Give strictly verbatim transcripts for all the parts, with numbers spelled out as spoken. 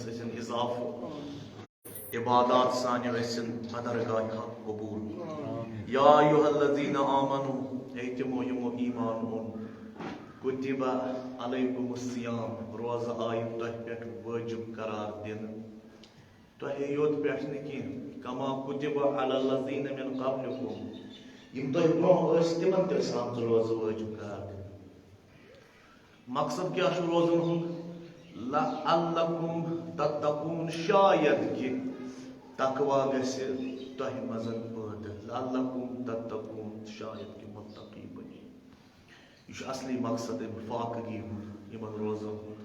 ٲسِن اضافہٕ، عبادات سانہِ ٲسِن بدرگاہ حق قبول۔ یا ایھا الذین آمنو، اے تِمو یِمو ایمان اوٚن، کتب علیکم الصیام، روزٕ آیہِ تۄہہِ پٮ۪ٹھ وٲجب قرار دِنہٕ۔ تۄہے یوت پٮ۪ٹھ نہٕ کینٛہہ، کما کتب علی الذین من قبلکم، یِم تۄہہِ برونٛہہ ٲسۍ، تِمن تہِ ٲسۍ آمژٕ روزٕ وٲجب قرار دِنہٕ۔ مقصد کیٛاہ چھُ روزن ہُنٛد؟ لعلکم تتقون، شاید کہِ تقوی گژھِ تۄہہِ منٛز پٲدٕ۔ لعلکم تتقون، شاید کہِ متقی بٔنِو۔ یہِ چھُ اصلی مقصد امہِ فاقگی ہُنٛد، یِمن روزن ہُنٛد۔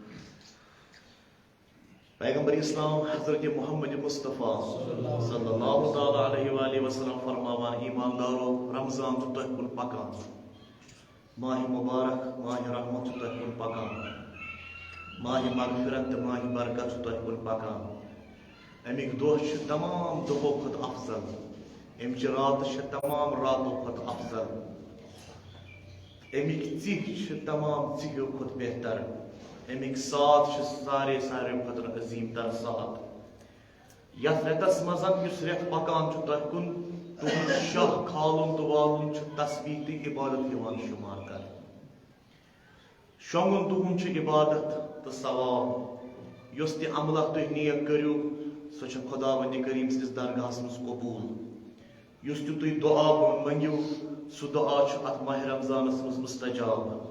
پیغمبر اسلام حضرت محمد مصطفیٰ صلی اللہ تعالیٰ علیہ وآلہ وسلم فرماوان، ایماندارو، رمضان چھُ تۄہہِ کُن پکان، ماہِ مبارک، ماہِ رحمت چھُ تۄہہِ کُن پکان، ماہِ مغفرت تہٕ ماہِ برکت چھُ تۄہہِ کُن پکان۔ اَمِکۍ دۄہ چھِ تمام دۄہو کھۄتہٕ افضل، اَمچہِ راتہٕ چھِ تمام راتو کھۄتہٕ افضل۔ اَمِکۍ ژِہۍ چھِ تمام ژِہیو کھۄتہٕ بہتر۔ اَمِکۍ ساعت چھِ سارے ساروِیو کھۄتہٕ عظیٖم تر ساعت۔ یَتھ رٮ۪تَس منٛز یُس رٮ۪تھ پکان چھُ تۄہہِ کُن، تُہُنٛد شاہ کھالُن تہٕ والُن چھُ تسبیح تہٕ عبادت یِوان شُمار کرنہٕ۔ شۄنٛگُن تُہُنٛد چھُ عبادت تہٕ ثواب۔ یۄس تہِ عملہ تُہۍ نیک کٔرِو، سۄ چھےٚ خۄداوندِ کریٖم سٕنٛدِس درگاہَس منٛز قبوٗل۔ یُس تہِ تُہۍ دُعا منٛگِو، سُہ دُعا چھُ اَتھ ماہِ رمضانَس منٛز مُستجاب۔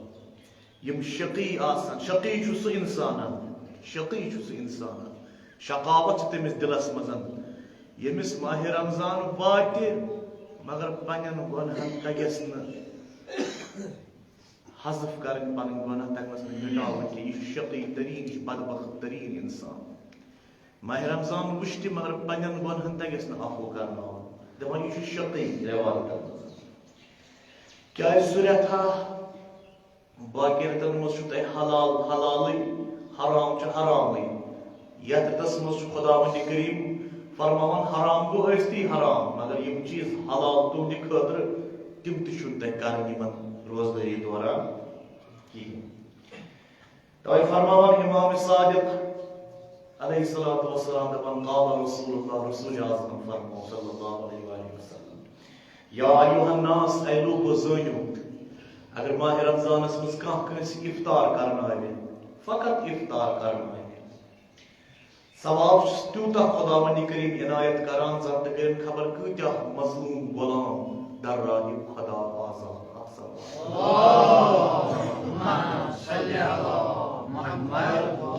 یِم شقی آسَن، شقی چھُ سُہ اِنسان، شقی چھُ سُہ اِنسان، شقاوت چھِ تٔمِس دِلَس منٛز، ییٚمِس ماہِ رمضان واتہِ، مگر پنٛنٮ۪ن گۄنہَن تَگٮ۪س نہٕ حذف کرٕنۍ پنٕنۍ گۄناہ، تَگنَس نہٕ مِٹاوٕنۍ کینٛہہ۔ یہِ چھُ شقی تریٖن، یہِ چھُ بدبخت تریٖن اِنسان۔ ماہِ رمضان وٕچھِ تہِ، مگر پنٛنٮ۪ن گۄنہَن تَگٮ۪س نہٕ عفو کرناوُن۔ دَپان، یہِ چھُ شقی رٮ۪وایتَن منٛز۔ کیٛازِ سُہ رٮ۪تھا باقی رٮ۪تَن منٛز چھُ تۄہہِ حلال حلالٕے، حرام چھُ حرامٕے۔ یَتھ رٮ۪تَس منٛز چھُ خۄداوندِ کریٖم فرماوان، حرام گوٚو ٲستی حرام، مگر یِم چیٖز حلال تُہنٛدِ خٲطرٕ، تِم تہِ چھُنہٕ تۄہہِ کَرٕنۍ یِمَن روزدٲری دوران کِہیٖنۍ۔ تَوَے فرماوان اِمام صادق علیہ الصلوۃ والسلام دَپان، قال رسول اللہ، رسول اعظم فرمو صلی اللہ علیہ وآلہ وسلم، یا ایھا الناس، اے لوٗکو زٲنِو، اگر ماہِ رمضانَس منٛز کانٛہہ کٲنٛسہِ افطار کرناوِ، فقط افطار کرناوِ، ثواب چھُس تیوٗتاہ خۄداوندِ کریٖم عنایت کران، زن تہِ کٔرِن خبر کۭتیاہ مظلوم غلام در راہِ خۄدا آزاد۔ اکھ ثواب۔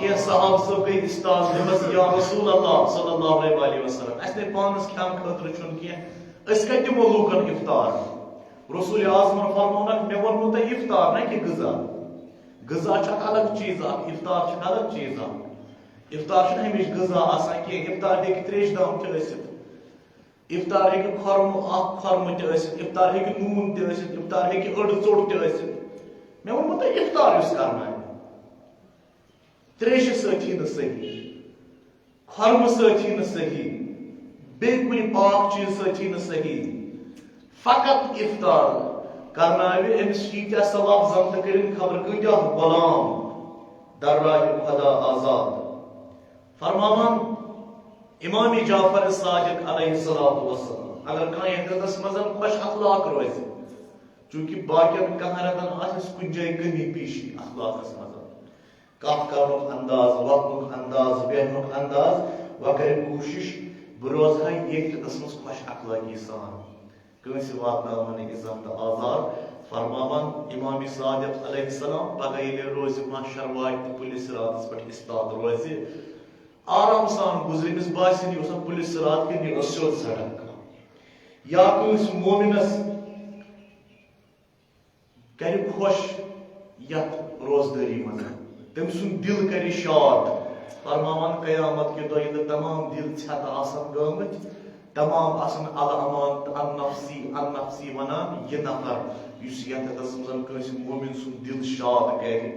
کینٛہہ صحابہٕ صٲب گٔے استاد، دوٚپمَس، یا رسول اللہ صلی اللہ علیہ وآلہ وسلم، اَسہِ نے پانَس کھٮ۪نہٕ خٲطرٕ چھُنہٕ کینٛہہ، أسۍ کَتہِ دِمو لوٗکَن افطار؟ رسول اعظمن فرموونَکھ، مےٚ ووٚنمو تۄہہِ افطار، نہ کہِ غذا۔ غذا چھُ اکھ الگ چیٖز اکھ، افطار چھُ اکھ الگ چیٖز اکھ۔ افطار چھُنہٕ ہمیشہِ غذا آسان کینٛہہ، افطار ہیٚکہِ تریشہِ دام تہِ ٲسِتھ، افطار ہیٚکہِ خۄرمہٕ، اکھ خۄرمہٕ تہِ ٲسِتھ، افطار ہیٚکہِ نوٗن تہِ ٲسِتھ، افطار ہیٚکہِ أڑ ژوٚٹ تہِ ٲسِتھ۔ مےٚ ووٚنمو تۄہہِ افطار یُس کرناوِ، تریشہِ سۭتۍ یی نہٕ صحیح، خۄرمہٕ سۭتۍ یی نہٕ صحیح، بیٚیہِ کُنہِ پاک چیٖز سۭتۍ یی نہٕ صحیح۔ فقط افطار کرناوِ أمِس ییٖتیٛاہ ثواب زن تہِ کٔرِن خبر کۭتیٛاہ غلام در راہِ خۄدا آزاد۔ فرماوان امام جعفر صادق علیہ الصلوۃ والسلام، اگر کانٛہہ یتھ رٮ۪تس منٛز خۄش اخلاق روزِ، چونکہ باقین کاہن رٮ۪تن آسٮ۪س کُنہِ جایہِ کمی پیشی اخلاقس منٛز، کتھ کرنُک انداز، وۄتھنُک انداز، بیہنُک انداز، وۄنۍ کرِ کوٗشش بہٕ روزٕ ہا ییٚتھۍ رٮ۪تس منٛز خۄش اخلٲقی سان، کٲنٛسہِ واتناوٕ ہا نہٕ اِزاہ تہٕ آزار۔ فرماوان امام صادق علیہ السلام، پگاہ ییٚلہِ روزِ محشر واتہِ تہٕ پُلہِ صراطس پٮ۪ٹھ استاد روزِ، آرام سان گُزرِ، أمِس باسہِ نہٕ یہِ اوس نہٕ پُلہِ صراط کِنہٕ یہِ ٲس سیوٚد سڑک۔ یا کٲنٛسہِ مومنس کرِ خۄش یتھ روزدٲری منٛز، تٔمۍ سُنٛد دِل کرِ شاد۔ فرماوان قیامت کہِ دۄہ ییٚلہِ تمام دِل ژھٮ۪تہٕ آسن گٲمٕتۍ، تمام آسن الامان تہٕ النفسی، النفسی ونان، یہِ نفر یُس یتھ رٮ۪تس منٛز کٲنٛسہِ مومن سُنٛد دِل شاد کرِ،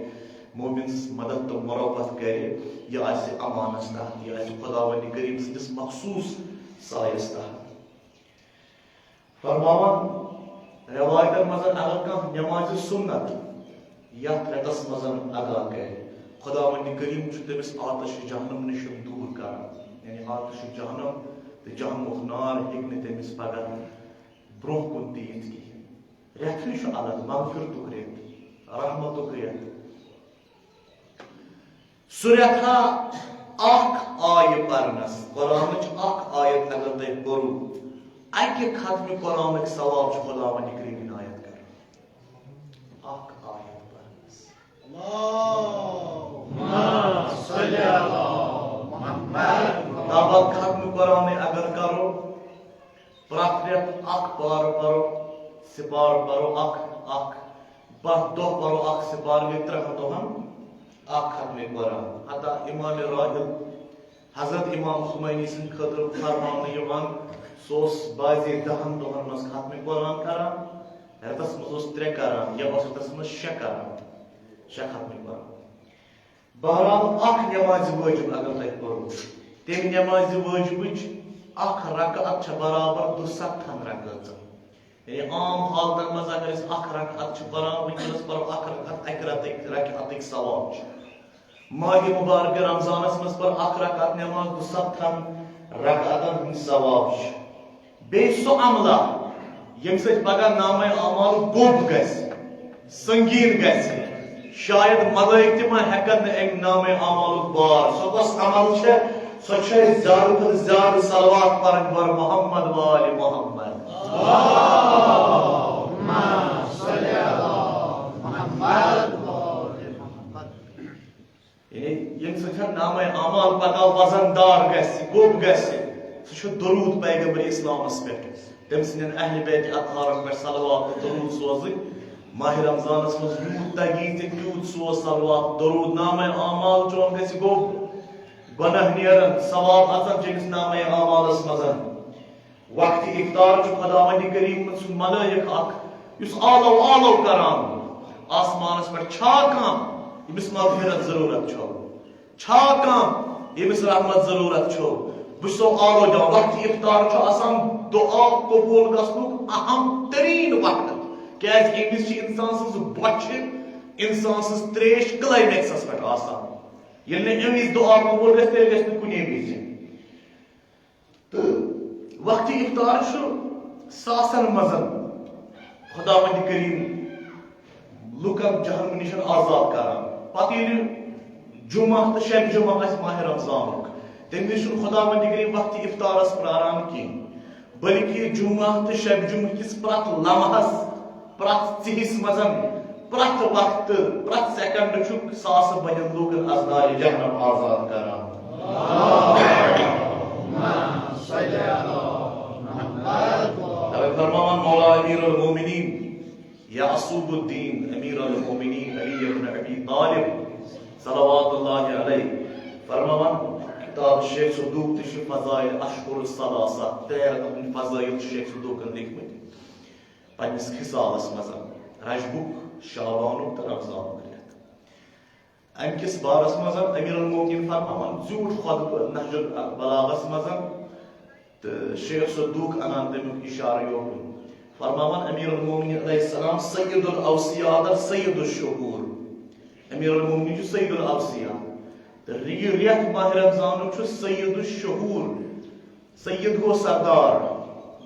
مومن سٕنٛز مدد تہٕ مروت کرِ، یہِ آسہِ امانس تحت، یہِ آسہِ خداوندِ کریم سٕنٛدِس مخصوص سایس تحت۔ فرماوان، روایتن منٛز اگر کانٛہہ نمازِ سنت یتھ رٮ۪تس منٛز ادا کرِ، خداوندِ کریم چھُ تٔمِس آتش جہنم نِش دوٗر یعنی آتش جہنم تہٕ جہنمُک نار ہیٚکہِ نہٕ تٔمِس پگاہ برونٛہہ کُن تہِ یِتھ کِہیٖنۍ۔ رٮ۪تھٕے چھُ الگ، مغفرتُک رٮ۪تھ، رحمتُک رٮ۪تھ۔ سُہ رٮ۪تھا اکھ آیہِ پرنس، قرآنٕچ اکھ آیت اگر تۄہہِ پٔرو، اکہِ ختمہِ قرآنٕکۍ ثواب چھُ خداوند کریم عنایت کران۔ اکھ آیت پرنس۔ اللہم صل علی محمد۔ تابع ختم قرآن اگر کرو، پرٛٮ۪تھ رٮ۪تھ اکھ پارٕ پرو، سپارٕ پرو اکھ، اکھ، پرٛٮ۪تھ دۄہ پرو اکھ سپارٕ، گٔے ترٛٮ۪ن دۄہن اکھ ختم قرآن۔ حتیٰ امام راحل حضرت امام خمینی سٕنٛدِ خٲطرٕ فرماونہٕ یِوان، سُہ اوس بعضے دَہَن دۄہَن منٛز ختمِ قرآن کران، رٮ۪تَس منٛز اوس ترٛےٚ کران، یا اوس رٮ۪تَس منٛز شےٚ کران، شےٚ ختمِ قرآن۔ بہرحال، اکھ نمازِ وٲجِب اگر تۄہہِ پٔرو، تَمہِ نمازِ وٲجِبٕچ اکھ رکعت چھےٚ برابر دُستتھن رکعژن۔ یعنی عام حالتن منٛز اگر أسۍ اکھ رکعت چھِ پران، وٕنکیٚنس پرو اکھ رکعت، اکہِ رکعتٕکۍ، رکعتٕکۍ ثواب چھِ۔ ماہِ مبارکہِ رمضانس منٛز پرو اکھ رکعت نماز، دُستتھن رکعتن ہُنٛد ثواب چھُ۔ بیٚیہِ سُہ عملہ، ییٚمہِ سۭتۍ پگاہ نامے اعمال گوٚب گژھِ، سنگیٖن گژھِ۔ شاید ملٲیِک تہِ ما ہٮ۪کن نہٕ اَمہِ نامے اعمالُک بار۔ سۄ کۄس عمل چھےٚ؟ سۄ چھےٚ زیادٕ کھۄتہٕ زیادٕ صلوات پرٕنۍ بر محمد وآل محمد۔ اللہم صل علی محمد وآل محمد۔ یعنی ییٚمہِ سۭتۍ نامے اعمال پگاہ وزن دار گژھِ، گوٚب گژھِ، سُہ چھُ درود پیغمبر اسلامس پٮ۪ٹھ، تٔمۍ سٕنٛدٮ۪ن اہل بیت اطہارن پٮ۪ٹھ صلوات تہٕ درود سوزٕنۍ۔ ماہِ رمضانس منٛز یوٗت تگی ژےٚ تیوٗت سوز صلوات درود، نامے اعمال چون گژھِ گوٚب، گۄناہ نیرن، ثواب اژن چٲنِس نامے اعمالس منٛز۔ وقتِ افطار چھُ خداوندِ کریم سُنٛد ملائک اکھ، یُس آلو آلو کران آسمانس پٮ۪ٹھ، چھا کانٛہہ ییٚمِس مغفرت ضروٗرت چھو؟ چھا کانٛہہ ییٚمِس رحمت ضروٗرت چھو؟ بہٕ چھُسو آلو دِوان۔ وقتِ افطار چھُ آسان دعا قبول گژھنُک اہم تریٖن وقت، کیازِ اَمہِ وِزِ چھِ انسان سٕنٛز بۄچھِ، انسان سٕنٛز تریش کلائمیکسس پٮ۪ٹھ آسان۔ ییٚلہِ نہٕ اَمہِ وِزِ دعا قبول گژھِ، تیٚلہِ گژھِ نہٕ کُنے وِزِ۔ تہٕ وقتِ افطار چھُ ساسن منٛز خداوند کریم لُکن جہنم نِش آزاد کران۔ پتہٕ ییٚلہِ جمعہ تہٕ شبِ جمعہ آسہِ ماہِ رمضانُک، تَمہِ وِزِ چھُنہٕ خداوند کریم وقتِ افطارس پراران کینٛہہ، بلکہِ جمعہ تہٕ شبِ جمعہ کِس پرٛٮ۪تھ لمحس، پرٛٮ۪تھ ژِہِس منٛز، پرٛٮ۪تھ وقتہٕ، پرٛٮ۪تھ سیکنڈ چھُ ساسہٕ بٔدٮ۪ن لوٗکن از نارِ جہنم آزاد کران۔ توے فرماوان مولا امیر المومنین یعصوب الدین امیر المومنین علی ابن ابی طالب صلوات اللہ علیہ فرماوان، کتاب شیخ صدوق تہِ چھُ فضائل اشہر الثلاثہ، ترٛےٚ رٮ۪تن ہٕنٛدۍ فضائل چھِ شیخ صدوقن لیکھمٕتۍ۔ پننِس خصالس منٛز، رجبُک، شعبانُک تہٕ رمضانُک رٮ۪تھ۔ امہِ کِس بارس منٛز امیر المومنین فرماوان زیوٗٹھ خطبہٕ نہج البلاغس منٛز، تہٕ شیخ صدوق انان تمیُک اشارٕ یوکُن۔ فرماوان امیر المومنین علیہ السلام سید الاوصیاء تہٕ سید الشہور۔ امیر المومنین چھُ سید الاوصیاء۔ تہٕ یہِ رٮ۪تھ ماہِ رمضانُک چھُ سید الشہور، سید گوٚو سردار،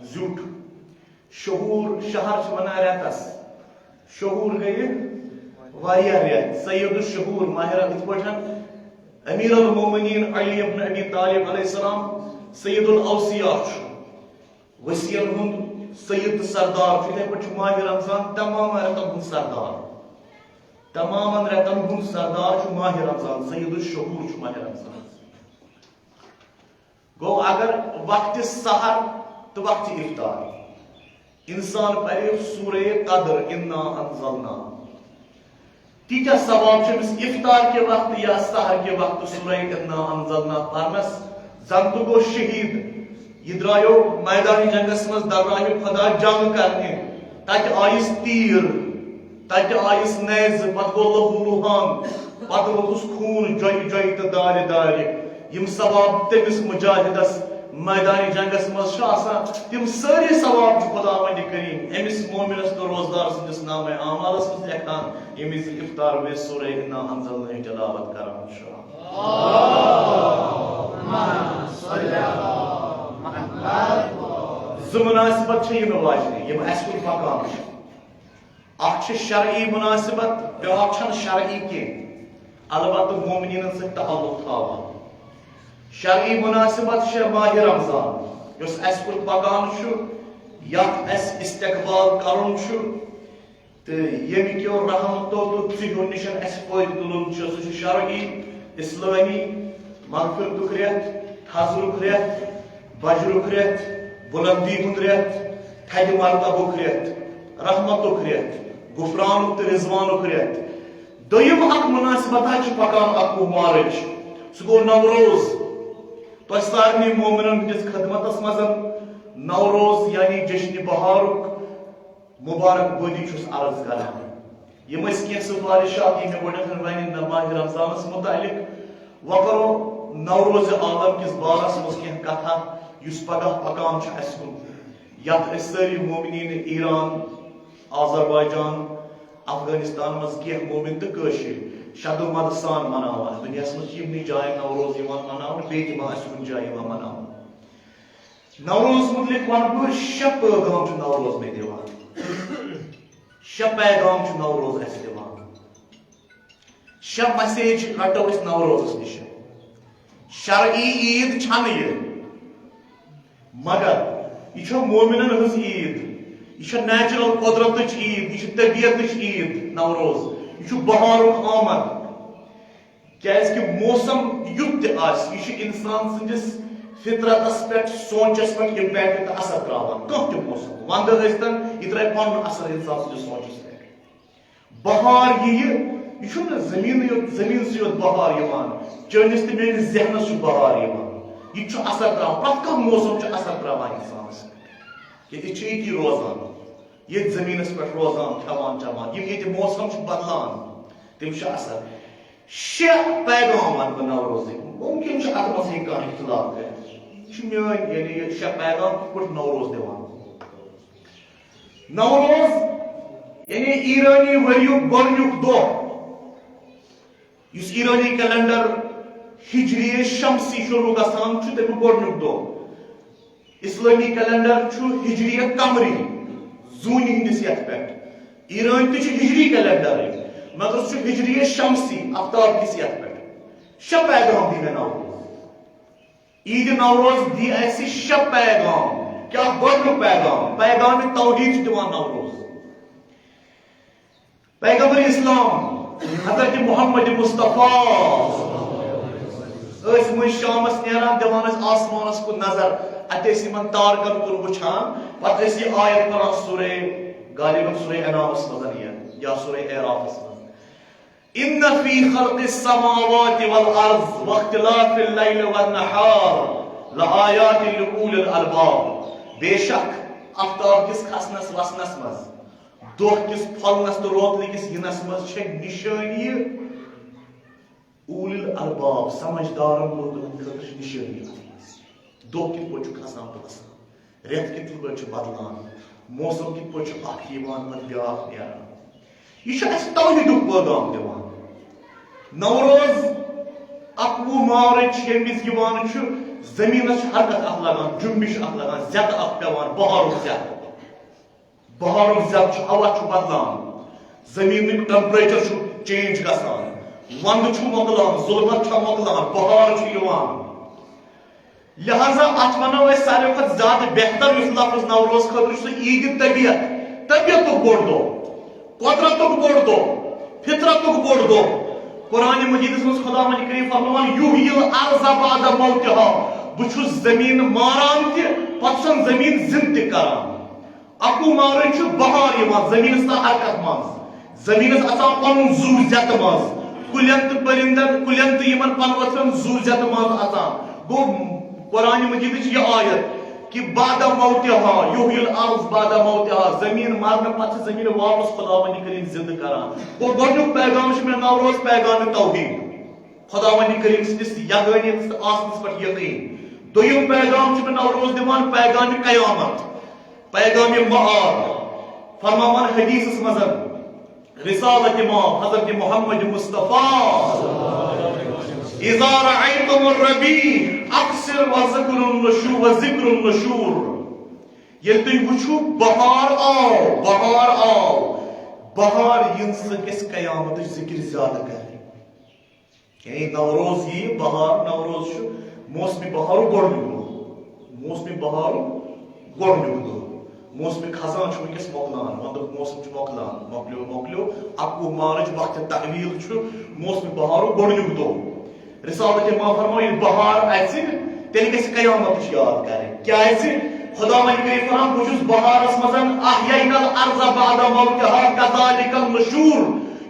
زیوٗٹھ۔ شہور، شہر چھِ ونان رٮ۪تس، شہور گٔیہِ واریاہ رٮ۪تھ۔ سید الشہور ماہِ رم-، یِتھ پٲٹھۍ امیر المومنین علی ابن ابی طالب علیہ السلام سید الاوصیاء چھُ، وصین ہُنٛد سید تہٕ سردار چھُ، یِتھے پٲٹھۍ چھُ ماہِ رمضان تمام رٮ۪تن ہُنٛد سردار، تمام رٮ۪تن ہُنٛد سردار چھُ ماہِ رمضان، سید الشہور چھُ ماہِ رمضان۔ گوٚو اگر وقتِ سحر تہٕ وقتِ افطار انسان پرِ سورہ قدر، انا انزلنا، تیٖتیٛاہ ثواب چھِ أمِس افطار کہِ وقتہٕ یا سحر کہِ وقتہٕ سورہ انا انزلنا پرنس، زن تہٕ گوٚو شہیٖد۔ یہِ درٛایو میدانِ جنگس منٛز، درٛایو خدا جنگ کرنہِ، تتہِ آیس تیٖر، تتہِ آیس نیزٕ، پتہٕ گوٚو لہو لُہان، پتہٕ ووتُس خوٗن جۄیہِ جۄیہِ تہٕ دارِ دارِ۔ یِم ثواب تٔمِس مجاہدس میدانِ جنگس منٛز چھِ آسان، تِم سٲری ثواب چھِ خداوندِ کریم أمِس مومنس تہٕ روزدار سٕنٛدِس نامہ اعمالس منٛز لیکھان، ییٚمہِ وِزِ افطار وِزِ سورہ انا انزلناہٕچ تلاوت کران چھُ۔ زٕ مناسبت چھےٚ یِنہٕ واجنہِ، یِم اَسہِ کُن پکان چھِ۔ اکھ چھِ شرعی مناسبت، بیٛاکھ چھَنہٕ شرعی کینٛہہ، البتہٕ مومنیٖنَن سۭتۍ تعلق تھاوان۔ شرعی مناسبت چھےٚ ماہِ رمضان، یُس اَسہِ کُن پکان چھُ، یَتھ اَسہِ استقبال کرُن چھُ، تہٕ ییٚمہِ کیو رحمتو تہٕ ژِہیو نِش اَسہِ فٲیدٕ تُلُن چھُ، سُہ چھُ شرعی، اسلٲمی، مغفرتُک رٮ۪تھ، تھزرُک رٮ۪تھ، بجرُک رٮ۪تھ، بُلندی ہُنٛد رٮ۪تھ، تھدِ مرتبُک رٮ۪تھ، رحمتُک رٮ۪تھ، غفرانُک تہٕ رضوانُک رٮ۪تھ۔ دوٚیِم اکھ مناسبت حظ چھِ پکان اکوُہ مارچ، سُہ گوٚو نوروز۔ تۄہہِ سارنٕے مومنن ہٕنٛدِس خدمتس منٛز نوروز یعنی جشنِ بہارُک مبارک بٲدی چھُس عرض کران۔ یِم ٲسۍ کینٛہہ سفارشات، یِم مےٚ گۄڈٕنیتھ ونہِ نہ ماہِ رمضانس متعلق۔ وۄنۍ کرو نوروز عالم کِس بارس منٛز کینٛہہ کتھا، یُس پگاہ پکان چھُ اسہِ کُن، یتھ أسۍ سٲری مومنین ایران، آذربائیجان، افغانستان منٛز کینٛہہ مومن تہٕ کٲشِر شد و مد سان مناوان۔ دُنیاہس منٛز چھِ یِمنٕے جاین نوروز یِوان مناونہٕ، بیٚیہِ تہِ ما آسہِ کُنہِ جایہِ یِوان مناونہٕ۔ نوروز متعلق ونہٕ بہٕ، شےٚ پیغام چھُ نوروز مےٚ دِوان۔ شےٚ پیغام چھُ نوروز اَسہِ دِوان۔ شےٚ message رٹو أسۍ نوروزس نِش۔ شرعی عیٖد چھنہٕ یہِ، مگر یہِ چھےٚ مومنن ہٕنٛز عیٖد، یہِ چھےٚ natural قۄدرتٕچ عیٖد، یہِ چھِ طبیعتٕچ عیٖد نوروز، یہِ چھُ بہارُک آمد۔ کیازِ کہِ موسم یُتھ تہِ آسہِ، یہِ چھُ انسان سٕنٛدِس فطرتس پٮ۪ٹھ، سونچس پٮ۪ٹھ impact تہٕ اثر تراوان۔ کانٛہہ تہِ موسم، ونٛدٕ ٲسۍتن، یہِ ترایہِ پنُن اثر انسان سٕنٛدِس سونچس پٮ۪ٹھ۔ بہار یِیہِ، یہِ چھُنہٕ زٔمیٖنٕے یوت، زٔمیٖنسٕے یوت بہار یِوان، چٲنِس تہٕ میٲنِس ذہنس چھُ بہار یِوان۔ یہِ تہِ چھُ اثر تراوان، پرٛٮ۪تھ کانٛہہ موسم چھُ اثر تراوان انسانس پٮ۪ٹھ۔ کہِ أسۍ چھِ ییٚتی روزان، ییٚتہِ زٔمیٖنَس پٮ۪ٹھ روزان، کھٮ۪وان، چٮ۪وان، یِم ییٚتہِ موسم چھِ بدلان، تِم چھِ اثر۔ شےٚ پیغام وَنہٕ بہٕ نوروزٕکۍ، ممکن چھُ اَتھ منٛز ہیٚکہِ کانٛہہ اختلاف کٔرِتھ۔ یہِ چھُ میٲنۍ، یعنی یہِ شےٚ پیغام کِتھ پٲٹھۍ نوروز دِوان۔ نوروز، یعنی ایرانی ؤریُک گۄڈٕنیُک دۄہ، یُس ایرانی کیلنڈر ہجری شمسی شروع گژھان چھُ، تَمیُک گۄڈٕنیُک دۄہ۔ اسلٲمی کیلنڈر چھُ ہجری قمری، زوٗنہِ ہٕنٛدِس یَتھ پٮ۪ٹھ۔ ایرٲنۍ تہِ چھُ ہجری کیلنڈرٕے، مگر سُہ چھُ ہجری شمسی، آفتاب کِس یَتھ پٮ۪ٹھ۔ شےٚ پیغام دی مےٚ نوروز۔ عیٖدِ نوروز دی اَسہِ شےٚ پیغام۔ کیٛاہ گۄڈٕنیُک پیغام؟ پیغامِ توحیٖد چھُ دِوان نوروز۔ پیغمبر اسلام حضرت محمد مصطفیٰ ٲسۍ مٔنٛزۍ شامس نیران، دِوان ٲسۍ آسمانس کُن نظر، اتہِ ٲسۍ یِمن تارکن کُن وٕچھان، پتہٕ ٲسۍ یہِ آیت پران سورہ، غالباً سورہ انعامس منٛز یا، یا سورہ اعرافس منٛز، ان فی خلق السماوات والارض واختلاف اللیل والنہار لآیات لأولی الالباب، بے شک آفتاب کِس کھسنس وسنس منٛز، دۄہ کِس پھۄلنس تہٕ روتلہٕ کِس یِنس منٛز چھےٚ نِشٲنی۔ اولی الالباب، سمجھدارن لوٗکن ہٕنٛدِ خٲطرٕ چھِ نِشٲنی اتھ منٛز۔ دۄہ کِتھ پٲٹھۍ چھُ کھسان تہٕ وسان، رٮ۪تھ کِتھ پٲٹھۍ چھُ بدلان، موسم کِتھ پٲٹھۍ چھُ اکھ یِوان پتہٕ بیٛاکھ نیران۔ یہِ چھُ اَسہِ توحیٖدُک پٲغام دِوان۔ نوروز اَکوُہ مارچ ییٚمہِ وِزِ یِوان چھُ، زٔمیٖنَس چھُ حرکت اَکھ لگان، جُنبِش اَکھ لگان، زٮ۪تہٕ اَکھ پٮ۪وان، بہارُک زٮ۪تہٕ۔ بہارُک زٮ۪تہٕ چھُ، ہوا چھُ بدلان، زٔمیٖنُک temperature چھُ change گژھان، ونٛدٕ چھُ مۄکلان، ظُلمت چھےٚ مۄکلان، بہار چھُ یِوان۔ لہذا اتھ ونو أسۍ ساروی کھۄتہٕ زیادٕ بہتر یُس لفظ نوروز خٲطرٕ چھُ، سُہ عیٖدِ طبیعت، طبیعتُک بوٚڑ دۄہ، قۄدرتُک بوٚڑ دۄہ، فطرتُک بوٚڑ دۄہ۔ قرآن مجیدس منٛز خداوند کریم فرماوان، "یحیی الارض بعد موتہا"، بہٕ چھُس زمین ماران تہِ، پتہٕ چھَن زمین زندٕ تہِ کران۔ اَکوُہ مارچ چھُ بہار یِوان زٔمیٖنَس تہٕ حرکت منٛز۔ زٔمیٖنَس اژان پَنُن زُو زیٚتہٕ منٛز۔ کُلٮ۪ن تہٕ پٔرِندَن، کُلٮ۪ن تہٕ یِمَن پنہٕ ؤتھرَن زُو زیٚتہٕ منٛز اژان۔ گوٚو قرآن مجیدٕچ یہِ آیت کہِ بعد موتہا، یحیی الارض بعد موتہا، زٔمیٖن مرنہٕ پتہٕ چھِ زٔمیٖن واپس خداوندِ کریم زِندٕ کران۔ گوٚو گۄڈٕنیُک پیغام چھُ مےٚ نوروز پیغام توحید۔ خداوند کریم سٕنٛدِس یگٲنیت تہٕ آسنس پٮ۪ٹھ یقین۔ دوٚیِم پیغام چھُ مےٚ نوروز دِوان پیغام قیامت، پیغام معاد۔ فرماوان حدیثس منٛز، رسالت امام حضرت محمد مصطفیٰ، اذا رأیتم الربیع اکثر وذکر النشو-، وذکر النشور۔ ییٚلہِ تُہۍ وٕچھِو، بہار آو، بہار آو، بہار یِنہٕ سۭتۍ گژھِ قیامتٕچ ذِکِر زیادٕ کرٕنۍ۔ یعنی نوروز یی، بہار، نوروز چھُ موسمِ بہارُک گۄڈٕنیُک دۄہ۔ موسمِ بہارُک گۄڈٕنیُک دۄہ۔ موسمِ خزان چھُ وٕنکیٚس مۄکلان، وَندُک موسم چھُ مۄکلان، مۄکلیو، مۄکلیو۔ اَکوُہ مارچ وقتِ تحویل چھُ موسمِ بہارُک گۄڈٕنیُک دۄہ۔ رسالت امام فرموو، ییٚلہِ بہار اژِ، تیٚلہِ گژھِ قیامتٕچ یاد کرٕنۍ۔ کیازِ؟ خداوند کریم فرمان، بہٕ چھُس بہارس منٛز، احیینا الارض بعد موتها کذالک النشور۔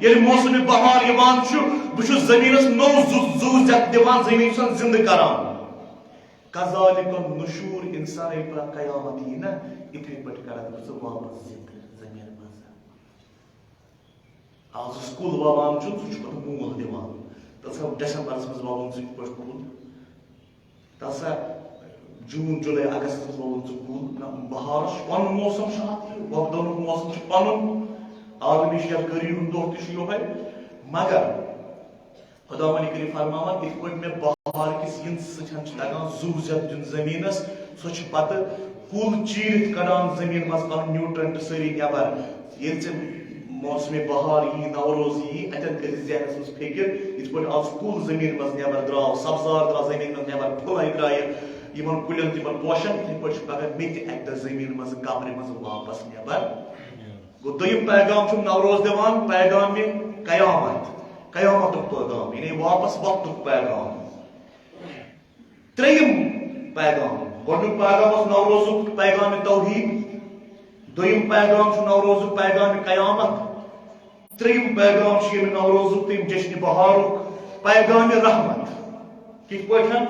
ییٚلہِ موسمِ بہار یِوان چھُ، بہٕ چھُس زٔمیٖنس نوٚو زُو، زُو زیٚتھ دِوان، زٔمیٖن چھُسن زِندٕ کران۔ کذالک النشور، انسان ییٚلہِ پتہٕ قیامت یی نا، یِتھے پٲٹھۍ کرکھ بہٕ ژٕ واپس زِندٕ زٔمیٖن منٛز۔ آز یُس کُل وَوان چھُ، سُہ چھُ پَتہٕ مول دِوان۔ تَتھ ہسا ڈسمبرس منٛز وَوُن ژٕ یِتھ پٲٹھۍ کُل، تَتھ ہسا جوٗن، جُلے، اگستس منٛز وَوُن ژٕ کُل۔ نہ، بہارس چھُ پَنُن موسم، چھُ اَتھ یہِ وۄپداونُک موسم چھُ پَنُن۔ عالمی شیرکٲری ہُنٛد دۄہ تہِ چھُ یِہوٚے۔ مگر خداوند کریم فرماوان، یِتھ پٲٹھۍ مےٚ بہار کِس یِنہٕ سۭتۍ چھُ تَگان زُو زیٚتھ دیُن زٔمیٖنَس، سۄ چھِ پَتہٕ کُل چیٖرِتھ کَڑان زٔمیٖن منٛز پَنُن نیوٗٹرنٹ سٲری نٮ۪بر۔ ییٚلہِ ژےٚ موسمِ بہار یی، نوروز یی، اَتٮ۪ن کٔرِو ذہنَس منٛز فِکر، یِتھ پٲٹھۍ آز کُل زٔمیٖن منٛز نٮ۪بر درٛاو، سبزار درٛاو زٔمیٖن منٛز نٮ۪بر، پھُلَے درٛایہِ یِمَن کُلٮ۪ن، تِمَن پوشَن، یِتھَے پٲٹھۍ چھُ پَگاہ مےٚ تہِ اَکہِ دۄہ زٔمیٖن منٛز قبرِ منٛز واپَس نٮ۪بر۔ گوٚو، دوٚیِم پیغام چھُم نوروز دِوان، پیغامِ قیامت، قیامتُک پیغام، یعنی واپس وقتُک پیغام۔ ترٛیٚیِم پیغام، گۄڈٕنیُک پیغام اوس نوروزُک پیغامِ توحید، دوٚیِم پیغام چھُ نوروزُک پیغامِ قیامت، ترٛیٚیِم پیغام چھُ ییٚمہِ نوروزُک تہٕ ییٚمہِ جشنِ بہارُک پیغامِ رحمت۔ کِتھ پٲٹھۍ؟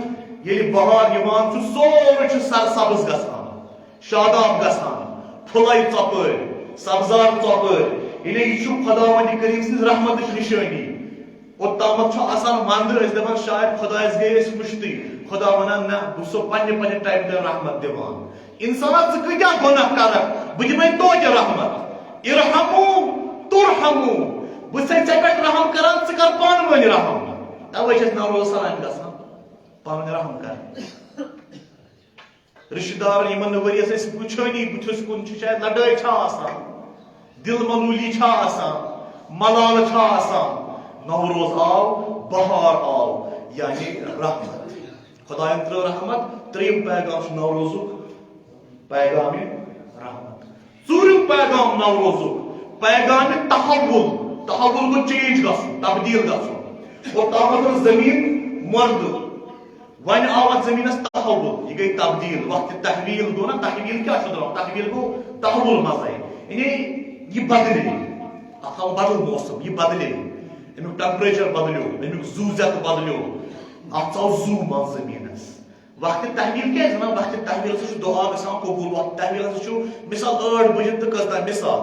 ییٚلہِ بہار یِوان چھُ، سورُے چھُ سرسبز گژھان، شاداب گژھان، پھُلے ژۄپٲرۍ، سبزار ژۄپٲرۍ۔ یعنی یہِ چھُ خداوند کریم سٕنٛز رحمتٕچ نِشٲنی۔ اوٚتامَتھ چھُ آسان وَندٕ، أسۍ دَپان شاید خدایَس گٔے أسۍ مٔشتٕے۔ خدا وَنان، نہ، بہٕ چھُسو پننہِ پننہِ ٹایمہٕ تۄہہِ رحمت دِوان۔ اِنسان، ژٕ کۭتیٛاہ گۄناہ کَرَکھ، بہٕ دِمَے توتہِ رحمت۔ ارحموا ترحموا۔ بہٕ چھُسَے ژےٚ پٮ۪ٹھ رحم کَران، ژٕ کَر پانہٕ ؤنۍ رحم۔ تَوَے چھِ أسۍ نوروز سلامہِ گژھان، پانہٕ ؤنۍ رحم کَرٕنۍ۔ رشتہٕ دارن، یِمن نہٕ ؤریَس أسۍ وٕچھٲنی بٕتھِس کُن چھِ، شاید لڑٲے چھا آسان، دل ملولی چھا آسان، ملالہٕ چھا آسان۔ نوروز آو، بہار آو، یعنی رحمت۔ خدایَن ترٲو رحمت۔ ترٛیٚیِم پیغام چھُ نوروزُک، پیغامِ رحمت۔ ژوٗرِم پیغام نوروزُک، پیغامِ تحول۔ تحول گوٚو چینج گژھُن، تبدیل گژھُن۔ اوٚتامَتھ ٲس زٔمیٖن مۄردٕ، وۄنۍ آو اتھ زٔمیٖنس تحول، یہِ گٔے تبدیل۔ وقتِ تحویل گوٚو نا، تحویل کیٛاہ چھُ دَپان؟ تحویل گوٚو تحول منٛزے، یعنی یہِ بدلے، اتھ آو بدل موسم، یہِ بدلے، امیُک ٹمپریچر بدلیو، امیُک زُو زیتہٕ بدلیو، اتھ ژاو زُو منٛز زٔمیٖنس۔ وقتِ تحویل کیٛازِ ونان؟ وقتِ تحویل ہسا چھُ دُعا گژھان قبول۔ وقتِ تحویل ہسا چھُ مثال ٲٹھ بجن تہٕ کٔژتام، مثال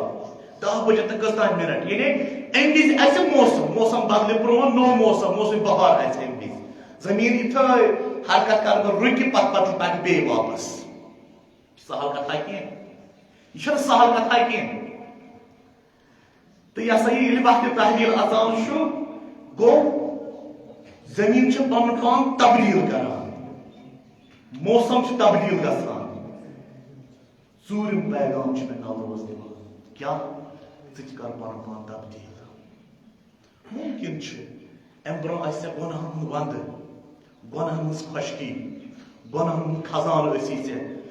دَہ بجن تہٕ کٔژتام منٹ، یعنی امہِ وِزِ آسہِ موسم، موسم بدلہِ برونٛہہ، نوٚو موسم، موسمِ بہار آسہِ امہِ وِزِ۔ زٔمیٖن یِتھٲے حرکت کرنہٕ رُکہِ، پتہٕ پتہٕ چھُ پکہِ بیٚیہِ واپس۔ سہل کتھا کینٛہہ، یہِ چھَنہٕ سہل کتھا کینٛہہ۔ تہٕ یہِ ہسا یہِ ییٚلہِ وقتِ تحویل اژان چھُ، گوٚو زٔمیٖن چھِ پنُن پان تبدیٖل کران، موسم چھُ تبدیٖل گژھان۔ ژوٗرِم پیغام چھُ مےٚ نوروز دِوان، کیٛاہ؟ ژٕ تہِ کر پنُن پان تبدیٖل۔ مُمکِن چھُ، اَمہِ برٛونٛہہ آسہِ ژےٚ گۄناہَن ہُنٛد وَندٕ، گۄناہَن ہٕنٛز خۄشکی، گۄناہَن ہُنٛد خزانہٕ ٲسی ژےٚ۔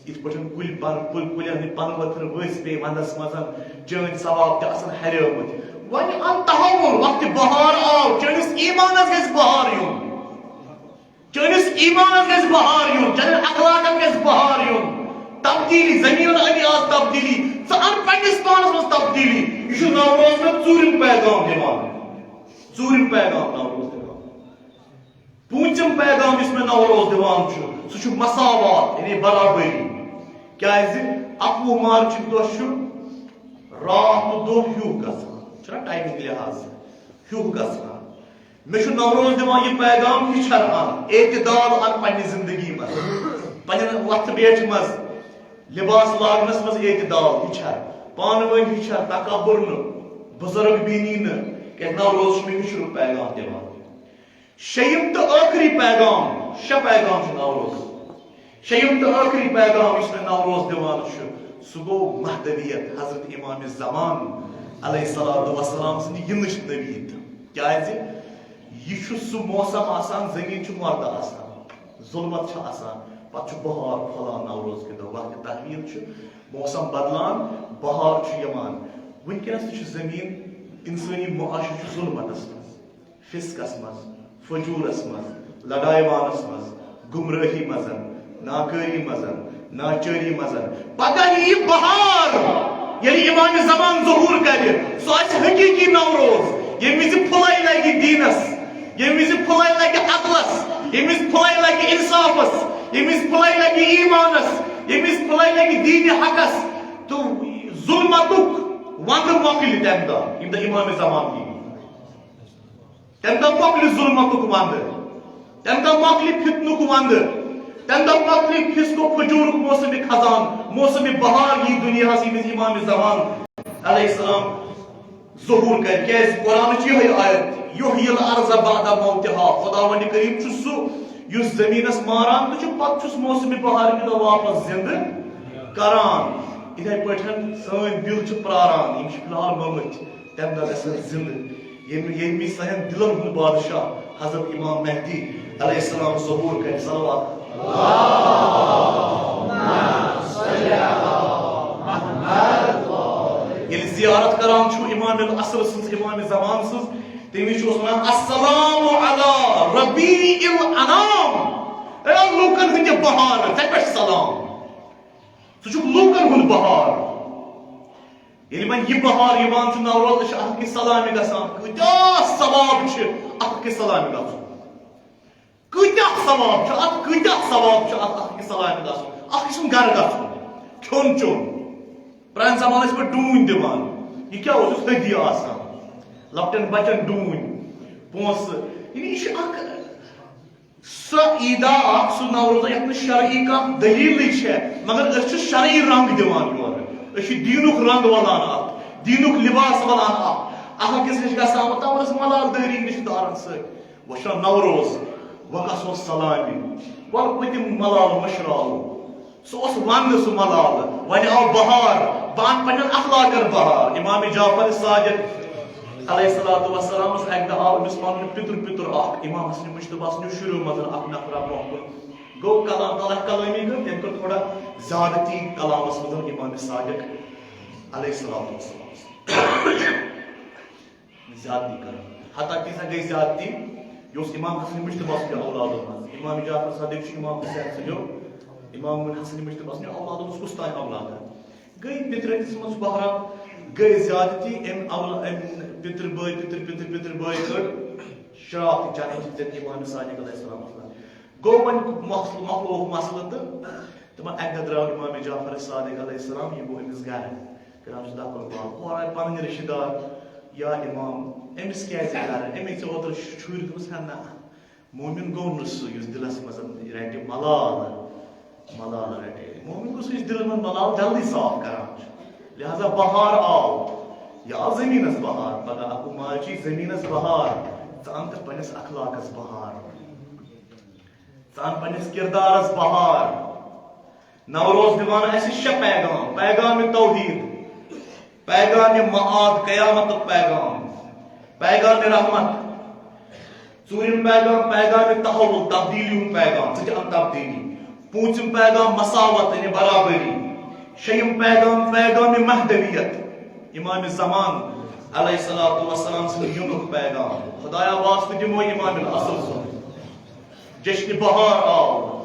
یِتھ پٲٹھۍ کُلۍ پَر-، کُلۍ، کُلٮ۪ن ہٕنٛدۍ پَنہٕ ؤتھٕر ؤسۍ پیٚیہِ وَندَس منٛز، چٲنۍ ثواب تہِ آسَن ہَریمٕتۍ۔ وۄنۍ اَن تحول، وقتِ بہار آو، چٲنِس ایٖمانَس گژھِ بہار یُن۔ چٲنِس ایٖمانَس گژھِ بہار یُن، چانٮ۪ن اخلاقن گژھِ بہار یُن۔ تبدیٖلی، زٔمیٖنَن أنی آز تبدیٖلی، ژٕ اَن پنٛنِس پانَس منٛز تبدیٖلی۔ یہِ چھُ نوروز مےٚ ژوٗرِم پیغام دِوان۔ ژوٗرِم پیغام نوروز دِوان۔ پوٗنٛژِم پیغام یُس مےٚ نوروز دِوان چھُ، سُہ چھُ مساوات، یعنی برابری۔ کیٛازِ؟ اَکوُہ مارچُک دۄہ چھُ راتھ تہٕ دۄہ ہیوٗ گژھان، چھُنہ ٹایمِنٛگ لحاظ ہیوٗ گژھان۔ مےٚ چھُ نوروز دِوان یہِ پیغام، یہِ چھَر اَن، اعتدال اَن پننہِ زندگی منٛز، پننٮ۪ن وۄتھٕ بیٹھِ منٛز، لباس لاگنَس منٛز اعتدال، یہِ چھَر، پانہٕ ؤنۍ یہِ چھَر، تکبر نہٕ، بزرگ بینی نہٕ، کیٛازِ نوروز چھُ مےٚ ہِشرُک پیغام دِوان۔ شیٚیِم تہٕ ٲخری پیغام، شےٚ پیغام چھِ نوروز۔ شیٚیِم تہٕ ٲخری پیغام یُس مےٚ نوروز دِوان چھُ، سُہ گوٚو مہدویت، حضرت امام زمان علیہ الصلوۃ والسلام سٕنٛدِ یِنٕچ نوید۔ کیازِ؟ یہِ چھُ سُہ موسم آسان، زٔمیٖن چھِ مردٕ آسان، ظُلمت چھِ آسان، پتہٕ چھُ بہار پھۄلان نوروز کہِ دۄہ، وقتِ تحویل چھُ، موسم بدلان، بہار چھُ یِوان۔ وٕنکیٚنس تہِ چھُ زٔمیٖن، انسٲنی معاشرٕ چھُ ظُلمتس منٛز، فسقس منٛز، فجورس منٛز، لڑایہِ وانس منٛز، گمرٲہی منٛز، ناکٲری منٛز، ناچٲری منٛز۔ پگاہ ییہِ بہار، ییٚلہِ امام زمان ظہور کرِ، سُہ آسہِ حقیقی نوروز، ییٚمہِ وِزِ پھُلے لگہِ دیٖنس، ییٚمہِ وِزِ پھُلے لگہِ عدلس، ییٚمہِ وِزِ پھُلے لگہِ انصافس، ییٚمہِ وِزِ پھُلے لگہِ ایمانس، ییٚمہِ وِزِ پھُلے لگہِ دیٖنِ حقس، تہٕ ظُلمتُک ونٛدٕ مۄکلہِ تمہِ دۄہ، ییٚمہِ دۄہ امام زمان ییہِ۔ تمہِ دۄہ مۄکلہِ ظُلمتُک ونٛدٕ، تمہِ دۄہ مۄکلہِ فتنُک ونٛدٕ، تمہِ دۄہ مۄکلہِ فسق و فجورُک موسمِ خزان، موسمِ بہار یی دُنیاہس، ییٚمہِ وِزِ امام زمان علیہ السلام ظہور کرِ۔ کیازِ؟ قرآنٕچ یِہوٚے آیت، یحیی الارض بعد موتها، خداوند کریم چھُ سُہ یُس زٔمیٖنس ماران تہِ چھُ، پتہٕ چھُس موسمِ بہار کہِ دۄہ واپس زِندٕ کران۔ یِتھے پٲٹھۍ سٲنۍ دِل چھِ پراران، یِم چھِ فی الحال مٔمٕتۍ، تمہِ دۄہ گژھن زِندٕ، ییٚمہِ، ییٚمہِ وِزِ سانٮ۪ن دِلن ہُنٛد بادشاہ حضرت امام مہدی علیہ السلام ظہور کرِ۔ صلوات۔ ییٚلہِ زیارت کران چھُ امام العصر سٕنٛز، امام زمان سٕنٛز، تمہِ وِزِ چھُ اوس ونان، "السلام علی ربیع الانام"، اے لوٗکن ہٕنٛدِ بہار، ژےٚ پٮ۪ٹھ سلام، ژٕ چھُکھ لوٗکن ہُنٛد بہار۔ ییٚلہِ وۄنۍ یہِ بہار یِوان چھُ نوروز، أسۍ چھِ اکھ أکِس سلامہِ گژھان۔ کۭتیاہ ثواب چھِ اکھ أکِس سلامہِ گژھُن، کۭتیاہ ثواب چھُ اتھ، کۭتیاہ ثواب چھُ اتھ اکھ أکِس سلامہِ گژھُن، اکھ أکۍ سُنٛد گرٕ گژھُن، کھیوٚن چیوٚن۔ پرانہِ زمانہٕ ٲسۍ پٲٹھۍ ڈوٗنۍ دِوان، یہِ کیٛاہ اوس؟ یہِ اوس ہدیہ آسان، لۄکٹٮ۪ن بچن ڈوٗنۍ، پونٛسہٕ، یعنی یہِ چھُ اکھ سۄ عیٖدا اکھ، سُہ نوروزا یتھ نہٕ شرعی کانٛہہ دٔلیٖلٕے چھےٚ، مگر أسۍ چھِ شرعی رنٛگ دِوان یورٕ۔ أسۍ چھِ دیٖنُک رنٛگ ولان اتھ، دیٖنُک لباس ولان اتھ۔ اکھ أکِس نِش گژھان، وۄنۍ تام ٲس ملال دٲری رشتہٕ دارن سۭتۍ۔ وۄنۍ چھُ نوروز، وۄنۍ گژھو سلامہِ، وۄنۍ پٔتِم ملال مٔشراوو۔ سُہ اوس ونٛدٕ سُہ ملالہٕ، وۄنۍ آو بہار، بہٕ انہٕ پننٮ۪ن اخلاقن بہار۔ امام جعفر صادق علیہ الصلوۃ والسلام اوس اکہِ دۄہ آو أمِس پنُن پِتُر، پِتُر اکھ، امام حسن مجتبیٰ سٕنٛدیو شُریو منٛز اکھ نفرا برونٛہہ کُن۔ گوٚو کلام، تلہ کلٲمی کٔر، تٔمۍ کٔر تھوڑا زیادتی کلامس منٛز امام صادق علیہ الصلوۃ والسلام۔ زیادتی کران۔ حتیٰ کہ سۄ گٔے زیادتی، یہِ اوس امام حسن مجتبیٰ سٕنٛدِ اولادو منٛز۔ امام جعفر صادق چھُ امام حسین سٕنٛدیو، امام حسن مجتبیٰ سٕنٛدِ اولادو منٛز کُس تام اولاد۔ گٔے پِترٲتِس منٛز بہرحال، گٔے زیادتی، أمۍ اولا-، أمۍ پِتٕر بٲے، پِتٕر، پِتٕر، پِتٕر بٲے کٔڑ شراکھ تہٕ چرکھ تہٕ دِتۍ امام صادق علیہ السلام۔ گوٚو وۄنۍ مۄکھ-، مۄکلووُکھ مسلہٕ تہٕ تِمن اکہِ دۄہ درٛاو امام جعفر صادق علیہ السلام، یہِ گوٚو أمِس گرٕ۔ کران چھُس دَپان، "واہ، اورٕ آے پَنٕنۍ رِشتہٕ دار یا اِمام، أمِس کیٛازِ گَرٕ؟ أمِس ژےٚ اوترٕ شُرۍ دوٚپُس، ہے نہ، مومِن گوٚو نہٕ سُہ یُس دِلَس منٛز رَٹہِ ملال، ملال رَٹہِ۔ مومِن گوٚو سُہ یُس دِلَس منٛز ملال جلدی صاف کران چھُ۔ لہذا بہار آو، یہِ آو زٔمیٖنَس بہار، پَگاہ اَکُے ماجہِ زٔمیٖنَس بہار، ژٕ اَن تہٕ پنٛنِس اخلاقَس بہار۔" ژٕ اَن پننِس کردارس بہار۔ نوروز دِوان اَسہِ شےٚ پیغام، پیغام توحید، پیغام معاد، قیامتُک پیغام، پیغام رحمت۔ ژوٗرِم پیغام، پیغام تحول، تبدیلی ہُنٛد پیغام، ژٕ تہِ اَن تبدیلی۔ پوٗنٛژِم پیغام مساوات، یعنی برابری۔ شیٚیِم پیغام، پیغام مہدویت، امام زمان علیہ الصلوۃ والسلام سٕنٛدِ یِنُک پیغام۔ خدایا واسطہٕ دِمو امام العصر سُنٛد۔ جشن بہار آو،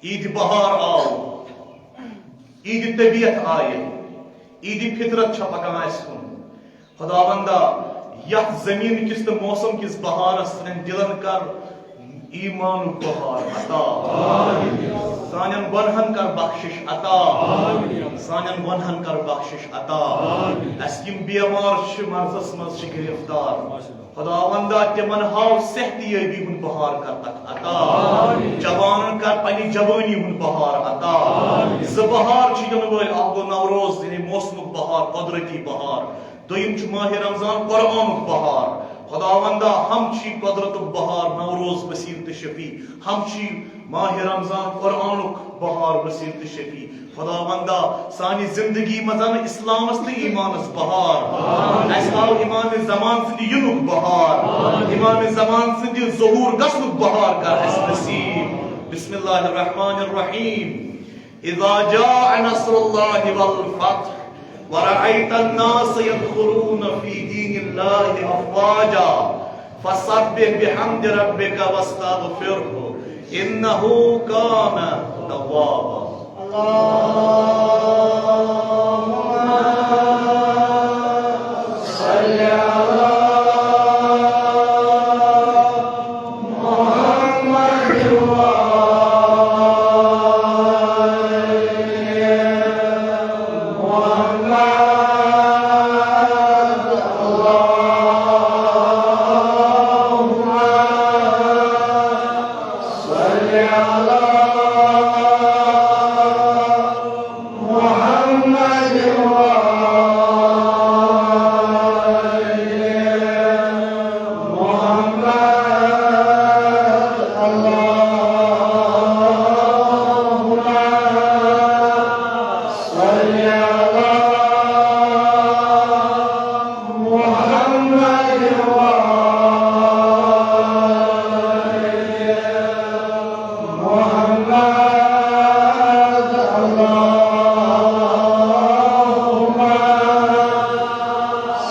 عید بہار آو، عید طبیعت آیہِ، عید فطرت چھےٚ پکان اَسہِ کُن۔ خداوندا، یتھ زمین کِس تہٕ موسم کِس بہارس سانٮ۪ن دِلن کر ایمانُک بہار عطا۔ سانٮ۪ن گۄنہن کر بخشش عطا۔ سانٮ۪ن گۄنہن کر بخشش عطا۔ اَسہِ یِم بیمار چھِ، مرضس منٛز چھِ گرفتار، خداوندا، تِمن ہاو صحت یٲبی ہُنٛد بہار کر تتھ عطا۔ جوانن کر پننہِ جوٲنی ہُنٛد بہار عطا۔ زٕ بہار چھِ یِنہٕ وٲلۍ، اکھ گوٚو نوروز، یعنی موسمُک بہار، قۄدرتی بہار۔ دوٚیِم چھُ ماہِ رمضان، قرآنُک بہار۔ خداوندا، ہم چھی قدرتک بہار نوروز وسیل تہٕ شفیع، ہم چھی ماہ رمضان قرآنک بہار وسیل تہٕ شفیع۔ خداوندا، سانہِ زندگی منٛز اَن اسلامس تہٕ ایمانس بہار۔ اسہِ ہاو امام زمان سٕنٛدِ یِنُک بہار، امام زمان سٕنٛدِ ظہور گژھنُک بہار کر اسہِ نصیب۔ بسم اللہ الرحمن الرحیم۔ اذا جاء نصر الله والفتح ورأيت الناس يدخلون في دين الله أفواجا فسبح بحمد ربك واستغفره إنه كان توابا۔ اللهم صل على محمد وآل محمد۔ اللهم صل على محمد وآل محمد۔ اللهم صل على محمد وآل محمد۔ اللهم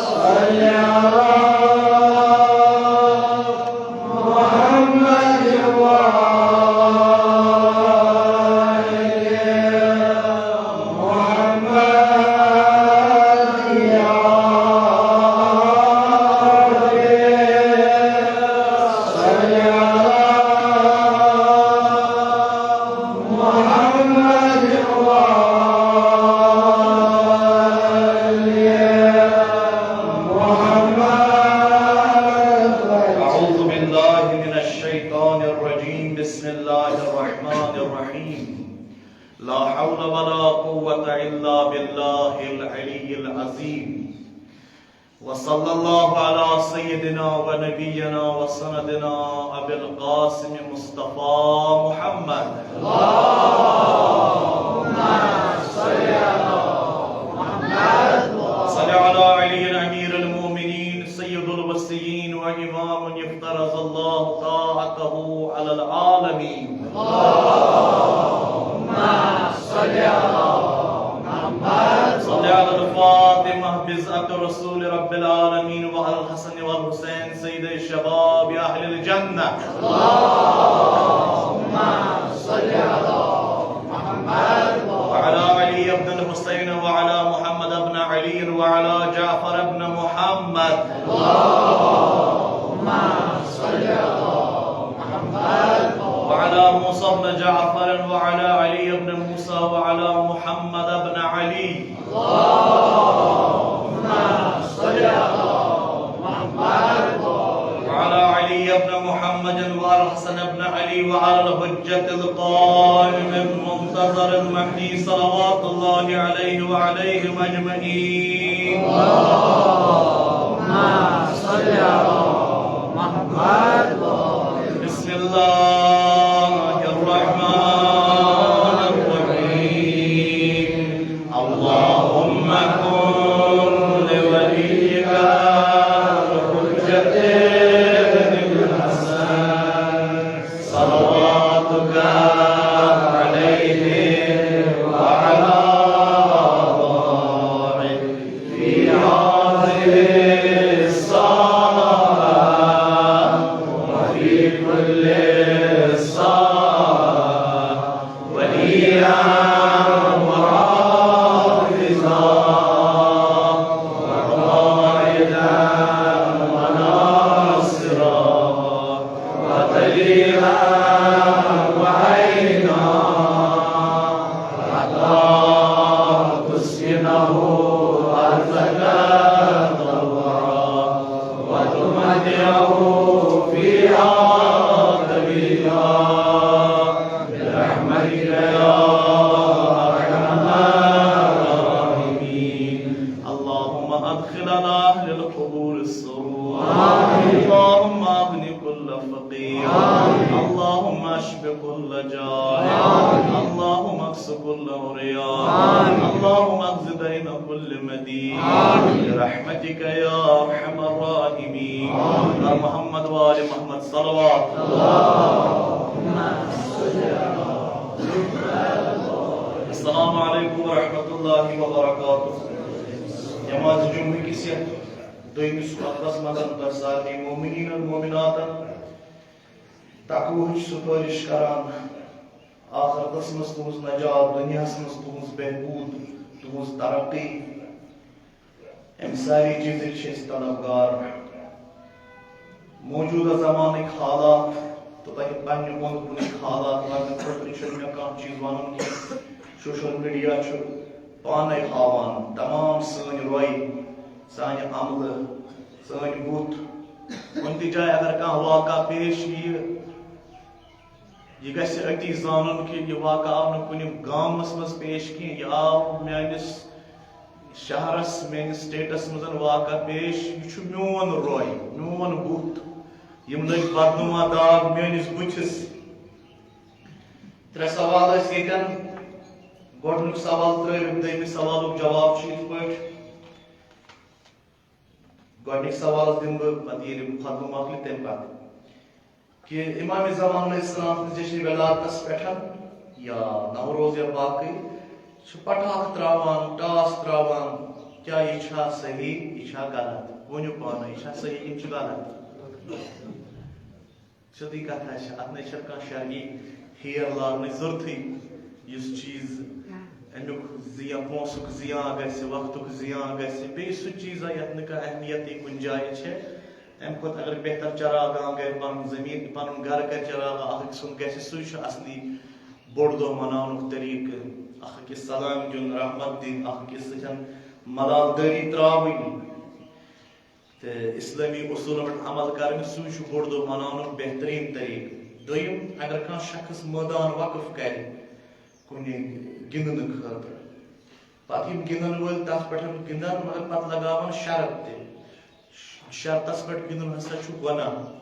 صل على محمد وآل محمد يا رب، صل على محمد وآل محمد۔ أعوذ بالله من الشيطان الرجيم۔ بسم الله الرحمن الرحيم۔ لا حول ولا قوة إلا بالله العلي العظيم۔ وصلى الله على سيدنا ونبينا وسندنا أبي القاسم مصطفى محمد۔ اللهم صل على محمد۔ صل على علي أمير المؤمنين سيد الوصيين وإمام افترض الله طاعته على العالمين۔ اللهم صل على محمد۔ صل على الفاطمة بضعة رسول رب العالمين وعلى الحسن والحسين سيد الشباب أهل الجنة۔ اللهم صل على محمد وعلى علي بن الحسين وعلى محمد بن علي وعلى جعفر بن محمد۔ اللهم صل على محمد وعلى موسى بن جعفر وعلى علي بن موسى وعلى محمد بن علي۔ اللهم صل على محمد وعلى علي بن محمد وعلى الحسن بن علي وعلى الحجة القائم المنتظر المهدي صلوات الله عليه وعليهم أجمعين۔ اللهم صل على محمد۔ بسم الله الرحمن الرحيم۔ اللهم كن لوليك الحجة الحسن صلواتك عليه وعلى آله في هذه الصلاة وفي كل اللهم اكس كل عريان. اللهم اقض دين كل مدين. برحمتك يا ارحم الراحمين. على محمد وآل محمد صلوات. السلام عليكم ورحمة الله وبركاته. نماز جمعہ کِس یتھ دوٚیمِس وقتس منٛز تۄہہِ سارنٕے مومنیٖنن مومناتن تقوہٕچ سفٲرِش کران۔ آخرتس منٛز تُہنٛز نجات، دُنیاہس منٛز تُہنٛز بہبوٗد، تُہنٛز ترقی، امہِ سارے چیٖزٕکۍ چھِ أسۍ طلبگار۔ موجودہ زمانٕکۍ حالات تہٕ تۄہہِ پننہِ اوٚنٛد پوٚنٕکۍ حالات وننہٕ خٲطرٕ چھُنہٕ مےٚ کانٛہہ چیٖز ونُن کینٛہہ۔ سوشل میڈیا چھُ پانے ہاوان تمام سٲنۍ روے، سانہِ عملہٕ، سٲنۍ بُتھ۔ کُنہِ تہِ جایہِ اگر کانٛہہ واقعہ پیش یِیہِ، یہِ گژھِ أتی زانُن کہِ یہِ واقعہٕ آو نہٕ کُنہِ گامَس منٛز پیش کینٛہہ، یہِ آو میٛٲنِس شہرَس، میٛٲنِس stateس منٛز واقعہٕ پیش۔ یہِ چھُ میون روے، میون بُتھ۔ یِم لٔگۍ بدنما داغ میٛٲنِس بُتھِس۔ ترٛےٚ سوال ٲسۍ ییٚتٮ۪ن۔ گۄڈٕنیُک سوال ترٛٲوِتھ، دوٚیمِس سوالُک جواب چھُ یِتھ پٲٹھۍ۔ گۄڈٕنِکۍ سوالَس دِمہٕ بہٕ پَتہٕ، ییٚلہِ خطبہٕ مۄکلہِ تَمہِ پَتہٕ، کہِ امام زمان علیہ السلام سٕنٛز جشن ولادتس پٮ۪ٹھ یا نوروز یا باقٕے چھِ پٹاخ تراوان، ٹاس تراوان، کیٛاہ یہِ چھا صحیح، یہِ چھا غلط؟ ؤنِو پانہٕ، یہِ چھا صحیح کِنہٕ چھُ غلط؟ سیوٚدُے کتھا چھِ، اتھ نَے چھَنہٕ کانٛہہ شرعی ہیر لاگنٕچ ضروٗرتھٕے۔ یُس چیٖز امیُک زیان، پونٛسُک زیان گژھِ، وقتُک زیان گژھِ، بیٚیہِ سُہ چیٖزا یتھ نہٕ کانٛہہ اہمیتٕے کُنہِ جایہِ چھِ، امہِ کھۄتہٕ اگر بہتر چراغاں گرِ پنُن زٔمیٖن، پنُن گرٕ کرِ چراغاں اکھ أکۍ سُنٛد گژھِ، سُے چھُ اصلی بوٚڑ دۄہ مناونُک طریٖقہٕ۔ اکھ أکِس سلام دیُن، رحمت دِنۍ، اکھ أکِس سۭتۍ ملال دٲری تراوٕنۍ۔ تہٕ اسلٲمی اصوٗلن پٮ۪ٹھ عمل کرٕنۍ، سُے چھُ بوٚڑ دۄہ مناونُک بہتریٖن طریٖقہٕ۔ دوٚیِم، اگر کانٛہہ شخص مٲدان وقف کرِ کُنہِ گِنٛدنہٕ خٲطرٕ، پتہٕ یِم گِنٛدن وٲلۍ تتھ پٮ۪ٹھ گِنٛدن، مگر پتہٕ لگاوان شرط تہِ، شرطس پٮ۪ٹھ گِنٛدُن ہسا چھُ گۄناہ،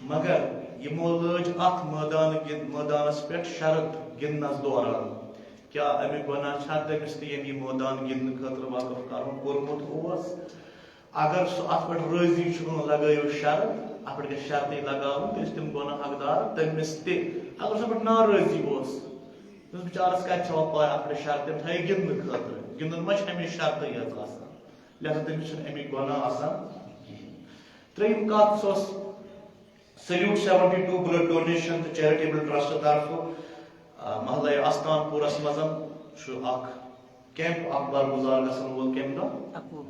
مگر یِمو لٲج اتھ مٲدان گِنٛد-، مٲدانس پٮ۪ٹھ شرط گِنٛدنس دوران۔ کیٛاہ امیُک گۄناہ چھا تٔمِس تہِ، ییٚمۍ یہِ مٲدان گِنٛدنہٕ خٲطرٕ وقف کرُن کوٚرمُت اوس؟ اگر سُہ اتھ پٮ۪ٹھ رٲضی چھُ، لگٲیِو شرط، اتھ پٮ۪ٹھ گژھِ شرطٕے لگاوُن، تیٚلہِ چھِ تِم گۄناہ حقدار تٔمِس تہِ۔ اگر سُہ اتھ پٮ۪ٹھ ناراضی اوس، تٔمِس بِچارس کتہِ چھِ وۄنۍ پاے اتھ پٮ۪ٹھ شرط، تٔمۍ تھٲے گِنٛدنہٕ خٲطرٕ۔ گِنٛدُن ما چھِ ہمیشہِ شرطٕے یٲژ آسان، لہذا تٔمِس چھُنہٕ امیُک گۄناہ آسان کِہیٖنۍ۔ ترٛیٚیِم کتھ، سۄ ٲس Salute seventy two blood donation تہٕ charitable trust طرفہٕ، آ، محلہ آستان پورس منٛز چھُ اکھ کیمپ اکھ برگزار گژھن وول۔ کمہِ دۄہ؟ اَکوُہ۔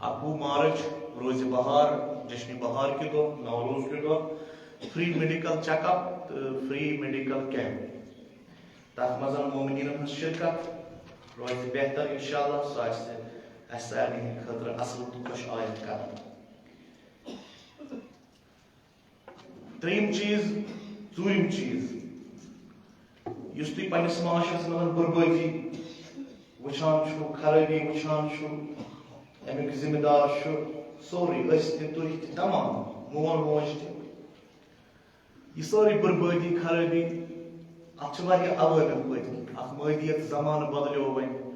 اَکوُہ مارچ، روزِ بہار، جشن بہار کہِ دۄہ، نوروز کہِ دۄہ، free medical check up تہٕ free medical camp۔ تتھ منٛز مومنیٖنن ہٕنٛز شرکت روزِ بہتر انشاءاللہ، سُہ آسہِ اسہِ سارنٕے ہٕنٛدِ خٲطرٕ اصل تہٕ خۄش آیت کران۔ ترٛیٚیِم چیٖز، ژوٗرِم چیٖز، یُس تُہۍ پننِس معاشرس منٛز بربٲدی وٕچھان چھِو، خرٲبی وٕچھان چھِو، اَمیُک ذمہٕ دار چھُ سورُے، أسۍ تہِ، تُہۍ تہِ، تمام، مول موج تہِ۔ یہِ سٲرٕے بربٲدی، خرٲبی، اَتھ چھِ واریاہ عوامل پٔتۍ کِنۍ۔ اَکھ مٲدیت، زمانہٕ بدلیو وۄنۍ،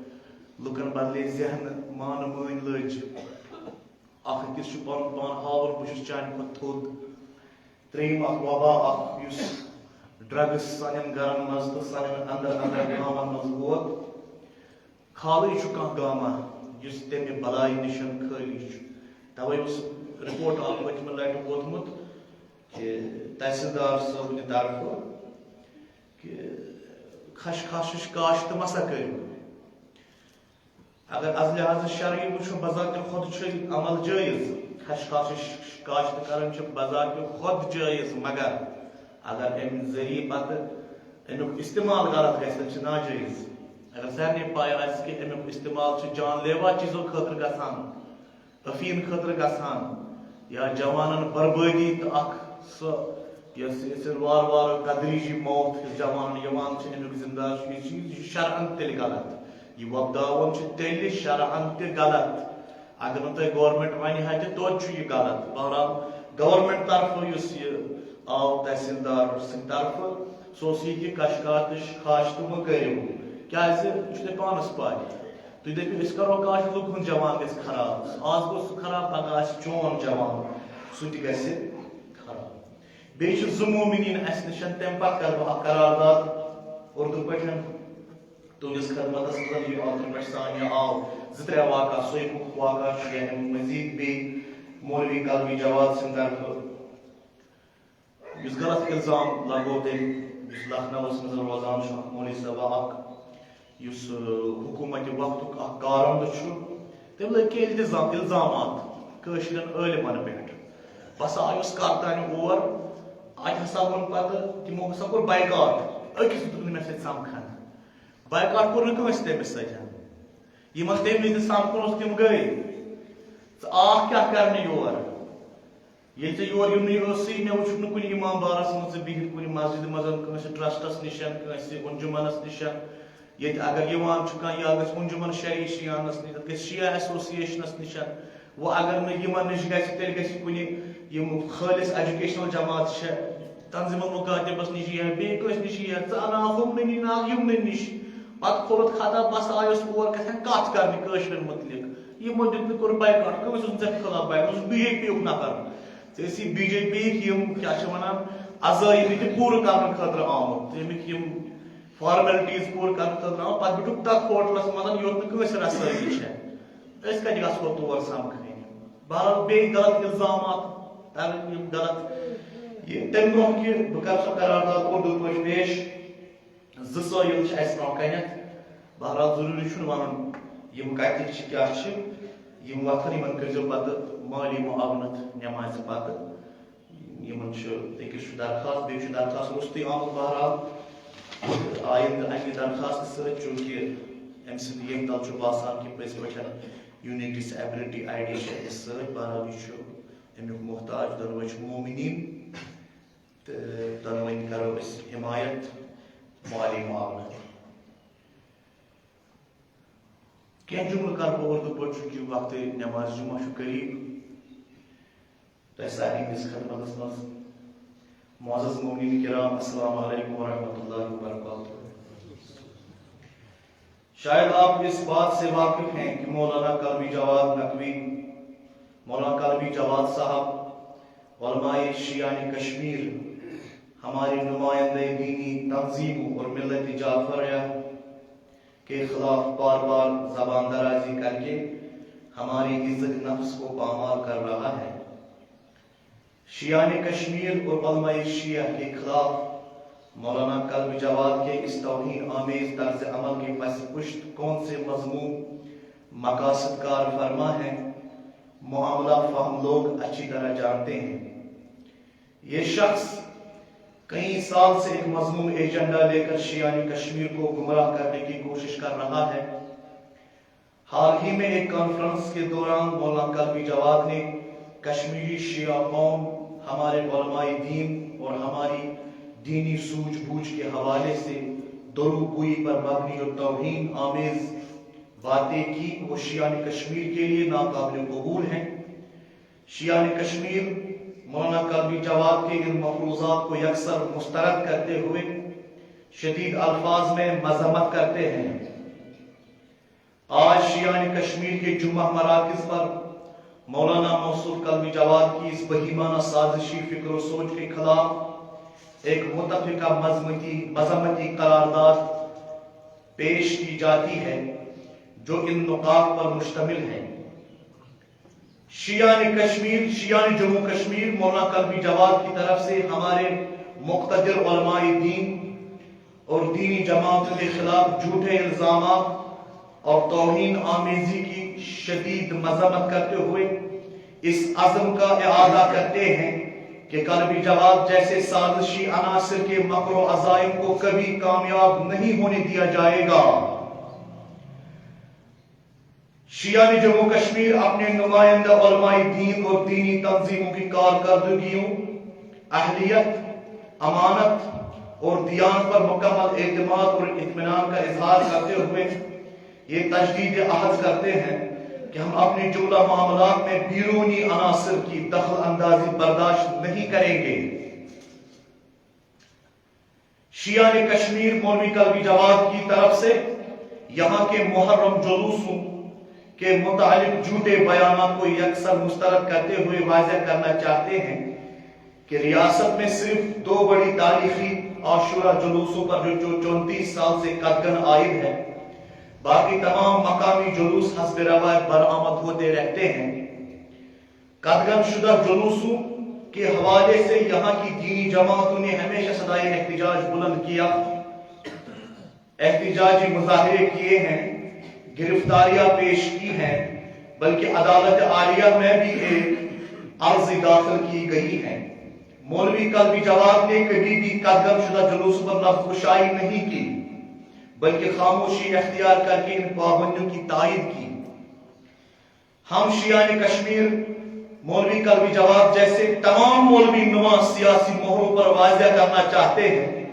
لُکن بدلے ذہنہٕ، مانہٕ مٲنۍ لٔج۔ اکھ أکِس چھُ پنُن پان ہاوُن، بہٕ چھُس چانہِ کھۄتہٕ تھوٚد۔ ترٛیٚیِم اکھ وبا اکھ، یُس drugs سانٮ۪ن گرن منٛز تہٕ سانٮ۪ن اندر اندر گامن منٛز ووت۔ خالٕے چھُ کانٛہہ گامہ یُس تمہِ بلایہِ نِش خٲلی چھُ۔ توے اوس report اکھ پٔتمہِ لٹہِ ووتمُت کہِ تحصیلدار صٲبنہِ طرفہٕ کہِ خشخاشٕچ کاشت مسا کٔرِو۔ اگر از لحاظ شرعی وٕچھو، بذات خود چھُ عمل جٲیز، خشخاش کاشت کرٕنۍ چھِ بذات خود جٲیز، مگر اگر امہِ ذٔریعہٕ پتہٕ امیُک استعمال غلط گژھِ، تیٚلہِ چھُ ناجٲیز۔ اگر سارنٕے پاے آسہِ کہِ امیُک استعمال چھُ جان لیوا چیٖزو خٲطرٕ گژھان، افیٖن خٲطرٕ گژھان، یا جوانن بربٲدی تہٕ اکھ سۄ یۄس یۄس وارٕ وارٕ تدریجی موت یُس جوانن یِوان چھِ، امیُک ذمہٕ دار چھُ یہِ چیٖز، یہِ چھُ شرعن تیٚلہِ غلط۔ یہِ وۄپداوُن چھُ تیٚلہِ شرعن تہِ غلط۔ اگر نہٕ تۄہہِ government ونہِ ہا تہِ، توتہِ چھُ یہِ غلط۔ بہرحال، government طرفہٕ یُس یہِ آو تحصیلدار سٕنٛدِ طرفہٕ، سُہ اوس یہِ کہِ کشکاتٕچ خاش تہٕ مہٕ کٔرِو، کیٛازِ یہِ چھُ تۄہہِ پانَس پَے۔ تُہۍ دٔپِو، أسۍ کَرو کاش، لُکہٕ ہُنٛد جوان گژھِ خراب۔ آز گوٚو سُہ خراب، پَگاہ آسہِ چون جوان، سُہ تہِ گژھِ خراب۔ بیٚیہِ چھِ زٕ مومنیٖن اَسہِ نِش، تَمہِ پَتہٕ کَرٕ بہٕ اَکھ قرارداد اُردو پٲٹھۍ۔ تُہٕنٛدِس خدمتس منٛز یہِ اوترٕ پٮ۪ٹھ سانہِ آو زٕ ترٛےٚ واقعہ، سُے مُکھ واقعہ چھُ یا اَمہِ مٔزیٖد بیٚیہِ مولوی قلبی جواد سٕنٛدِ طرفہٕ یُس غلط الزام لگوو تٔمۍ، یُس لکھنؤس منٛز روزان چھُ اکھ مولوی صٲبہ اکھ، یُس، ٲہ، حکوٗمتِ وقتُک اکھ کارمند چھُ، تٔمۍ لٲگۍ کینٛہہ التزام، الزامات کٲشرٮ۪ن عٲلمن پٮ۪ٹھ۔ بہٕ ہسا آیوس کارتانہِ اور، اتہِ ہسا ووٚن پتہٕ تِمو ہسا کوٚر بایکاٹ، أکِس دیُت نہٕ مےٚ سۭتۍ سمکھن۔ بایکاٹ کوٚر نہٕ کٲنٛسہِ تٔمِس سۭتۍ۔ یِمن تَمہِ وِزِ سمکھُن اوس، تِم گٔے۔ ژٕ آکھ کیٛاہ کرنہِ یور؟ ییٚلہِ ژےٚ یور یُنٕے ٲسٕے، مےٚ وُچھُکھ نہٕ کُنہِ امام بارس منٛز ژٕ بِہِتھ کُنہِ مسجدِ منٛز، کٲنٛسہِ ٹرسٹس نِش، کٲنٛسہِ انجمنس نِش۔ ییٚتہِ اگر یِوان چھُ کانٛہہ، یا گژھِ انجمن شریع شیعانس نِش، تتھ گژھِ شیعہ ایسوسیشنس نِش۔ وۄنۍ اگر نہٕ یِمن نِش گژھِ، تیٚلہِ گژھِ کُنہِ یِم خٲلص ایجوکیشنل جماعت چھےٚ، تنظیم المکاتبس نِش یا بیٚیہِ کٲنٛسہِ نِش یا ژٕ اناوہوم نہٕ نِش، نہ یِمنٕے نِش۔ پتہٕ کھوٚرُتھ خطا، بہٕ ہسا آیوس اور کتھن کتھ کرنہِ کٲشرٮ۪ن متعلق۔ یِمو دیُت نہٕ، کوٚر بایکاٹ، کٲنٛسہِ اوس نہٕ ژےٚ خلاف بایکاٹ، ژٕ اوسُکھ بی جے پی یُک نفر۔ ژےٚ ٲسی بی جے پی یِکۍ یِم کیٛاہ چھِ ونان، عزٲیِم ییٚتہِ پوٗرٕ کرنہٕ خٲطرٕ آمُت، تَمِکۍ یِم فارمیلٹیٖز پوٗرٕ کرنہٕ خٲطرٕ آمُت۔ پتہٕ بیوٗٹھُکھ تتھ ہوٹلس منٛز یوٚت نہٕ کٲنٛسہِ رسٲیی چھےٚ۔ أسۍ کتہِ گژھو تور سمکھٕنۍ؟ بہرحال، بیٚیہِ غلط الزامات، تَمہِ یِم غلط، یہِ، تَمہِ برٛونٛہہ کہِ بہٕ کَرٕ سۄ قرارداد اُردو پٲٹھۍ پیش، زٕ سٲیِل چھِ اَسہِ برٛونٛہہ کَنٮ۪تھ۔ بہرحال، ضروٗری چھُنہٕ وَنُن یِم کَتِکۍ چھِ، کیٛاہ چھِ۔ یِم وۄتھَن، یِمَن کٔرۍزیو پَتہٕ مٲلی معاونت نٮ۪مازِ پَتہٕ۔ یِمَن چھُ، أکِس چھُ درخواست، بیٚیہِ چھُ درخواست روٚستُے آمُت۔ بہرحال، آیِندٕ اَمہِ درخواست سۭتۍ، چوٗنٛکہِ اَمہِ سۭتۍ ییٚمہِ تَل چھُ باسان کہِ پٔزۍ پٲٹھۍ unique this ability I D چھِ أمِس سۭتۍ، بہرحال یہِ چھُ اَمیُک محتاج، دۄنوَے چھِ مومنیٖن تہٕ دۄنوٕنۍ کَرو أسۍ حمایت مالی معاونت۔ کینٛہہ جملہٕ کَرٕ بہٕ اُردو پٲٹھۍ، چوٗنٛکہِ وقتِ نماز جمعہ چھُ قریب۔ تۄہہِ سارنٕے ہٕنٛدِس خدمتس منٛز۔ معزز مومنین کرام، السلام علیکم ورحمۃ اللہ وبرکاتہ۔ شاید آپ اس بات سے واقف ہیں کہ مولانا قلبی جواد نقوی، مولانا قلبی جواد صاحب، علماء شیعان کشمیر، ہماری نمائندہ دینی تنظیموں اور ملت جعفریہ کے خلاف بار بار زبان درازی کر کے ہماری عزت نفس کو پامال کر رہا ہے۔ شیعان کشمیر اور علماء شیعہ کے خلاف مولانا قلبی جواد کے اس توہین آمیز طرز عمل کے پس پشت کون سے مذموم مقاصد کار فرما ہیں، معاملہ فہم لوگ اچھی طرح جانتے ہیں۔ یہ شخص کئی سال سے ایک مذموم ایجنڈا لے کر شیعان کشمیر کو گمراہ کرنے کی کوشش کر رہا ہے۔ حال ہی میں ایک کانفرنس کے دوران مولانا قلبی جواد نے کشمیری شیعہ قوم، ہمارے علماء دین اور ہماری دینی سوجھ بوجھ کے حوالے سے دروغگوئی پر مبنی اور توہین آمیز باتیں کی، وہ شیعان کشمیر کے لیے ناقابل قبول ہیں۔ شیعان کشمیر مولانا قلبی جواد کے ان مفروضات کو یکسر مسترد کرتے ہوئے شدید الفاظ میں مذمت کرتے ہیں۔ آج شیعان کشمیر کے جمعہ مراکز پر مولانا موصوف قلبی جواد کی اس بہیمانہ سازشی فکر و سوچ کے خلاف ایک متفقہ مذمتی، مذمتی قرارداد پیش کی جاتی ہے، جو ان نکات پر مشتمل ہے۔ شیعان کشمیر، شیعان جموں کشمیر مولانا قلبی جواد کی طرف سے ہمارے مقتدر علماء دین اور دینی جماعتوں کے خلاف جھوٹے الزامات اور توہین آمیزی کی شدید مذمت کرتے ہوئے اس عزم کا اعادہ کرتے ہیں کہ قلبی جواد جیسے سازشی عناصر کے مکر و عزائم کو کبھی کامیاب نہیں ہونے دیا جائے گا۔ شیعان جموں کشمیر اپنے نمائندہ علماء دین اور دینی تنظیموں کی کارکردگیوں، اہلیت، امانت اور دیانت پر مکمل اعتماد اور اطمینان کا اظہار کرتے ہوئے یہ تجدید عہد کرتے ہیں کہ ہم اپنے جملہ معاملات میں بیرونی عناصر کی دخل اندازی برداشت نہیں کریں گے۔ شیعان کشمیر مولوی قلبی جواد کی طرف سے یہاں کے محرم جلوسوں کے متعلق جھوٹے بیانات کو یکسر مسترد کرتے ہوئے واضح کرنا چاہتے ہیں کہ ریاست میں صرف دو بڑی تاریخی عاشورہ جلوسوں پر جو چونتیس سال سے قدغن عائد ہے، باقی تمام مقامی جلوس حسب روایت برآمد ہوتے رہتے ہیں۔ قدغن شدہ جلوسوں کے حوالے سے یہاں کی دینی جماعتوں نے ہمیشہ صدائے احتجاج بلند کیا، احتجاجی مظاہرے کیے ہیں، گرفتاریاں پیش کی ہیں، بلکہ عدالت عالیہ میں بھی ایک عرضی داخل کی گئی ہے۔ مولوی قلبی جواد نے کبھی بھی قدغن شدہ جلوسوں پر لفظ کشائی نہیں کی، بلکہ خاموشی اختیار کر کے ان پابندیوں کی تائید کی۔ ہم شیعان کشمیر مولوی قلبی جواد جیسے تمام مولوی نما سیاسی مہروں پر واضح کرنا چاہتے ہیں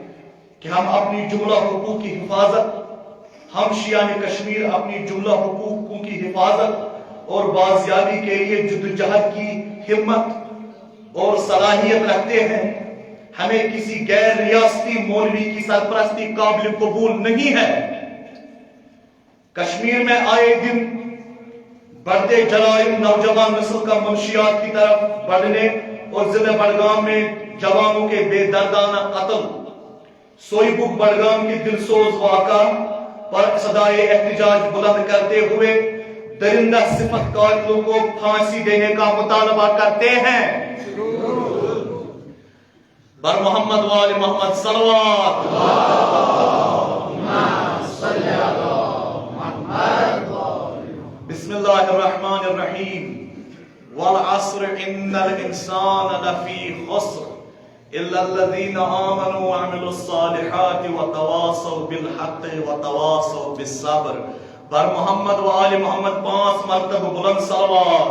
کہ ہم اپنی جملہ حقوق کی حفاظت ہم شیعان کشمیر اپنی جملہ حقوقوں کی حفاظت اور بازیابی کے لیے جدوجہد کی ہمت اور صلاحیت رکھتے ہیں۔ ہمیں کسی غیر ریاستی مولوی کی سرپرستی قابل قبول نہیں ہے۔ کشمیر میں آئے دن بڑھتے جرائم نوجوان نسل کا منشیات کی طرف بڑھنے اور ضلع بڑگام میں جوانوں کے بے دردانہ قتل، سوئی بک بڑگام کے دلسوز واقعہ پر صدائے احتجاج بلند کرتے ہوئے درندہ صفت قاتلوں کو پھانسی دینے کا مطالبہ کرتے ہیں۔ بر محمد وال محمد صلوات۔ بسم اللہ الرحمن الرحیم۔ والعصر ان الانسان لفی خسر الا الذین آمنوا وعملوا الصالحات وتواصوا بالحق وتواصوا بالصبر۔ بر محمد و آل محمد پانچ مرتبہ بلند صلوات۔